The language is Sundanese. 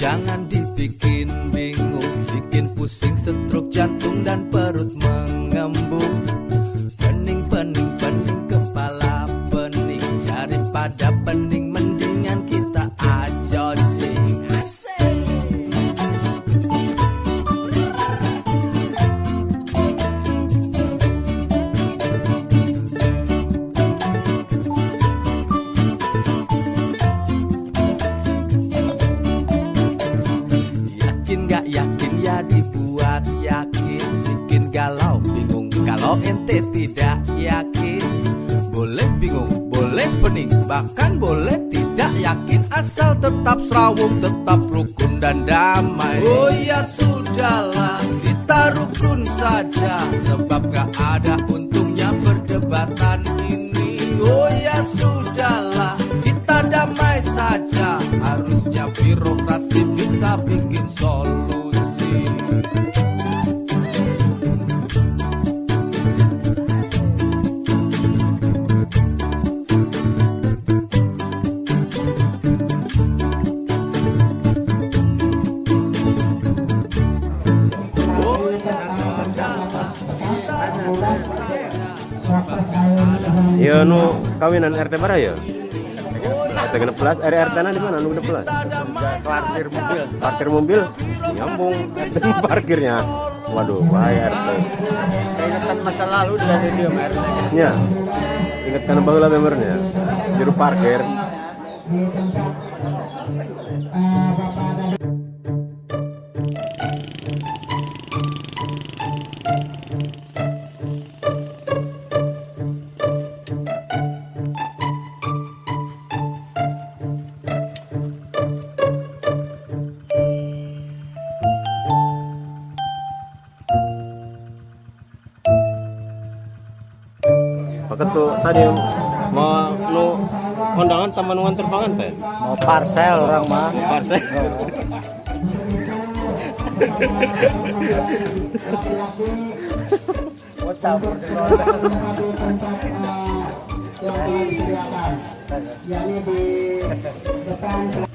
Jangan dibikin bingung, bikin pusing, stroke jantung dan perut mengembung. Pening, pening, pening, kepala pening. Daripada pening mendingan kita ajojing. Asik. Yakin gak yakin ya dibuat yakin. Bikin galau bingung kalau ente tidak yakin. Boleh bingung, boleh pening, bahkan boleh tidak yakin. Asal tetap serawung, tetap rukun dan damai. Oh ya sudahlah, kita rukun saja. Sebab gak ada untungnya perdebatan ini. Oh ya sudahlah, kita damai saja. Harusnya birokrasi bisa bikin solusi. Oh ya sudahlah, kita rukun saja. Iya, nu kawinan RT bara ya? RT 16, RT na di mana nu 16? Parkir mobil. Parkir mobil nyambung RT parkirnya. Waduh, bahaya RT. Keingetan masa lalu dari dia RT. Ya. Ingat karena baheula membernya. Juru parkir. Di tempat Bapak dan Pak Ketua tadi mau nu kondangan taman nganter panganten. Mau parcel urang mah. Parcel. Laki-laki Mau campur untuk menempati tempat yang telah disediakan, yakni di depan.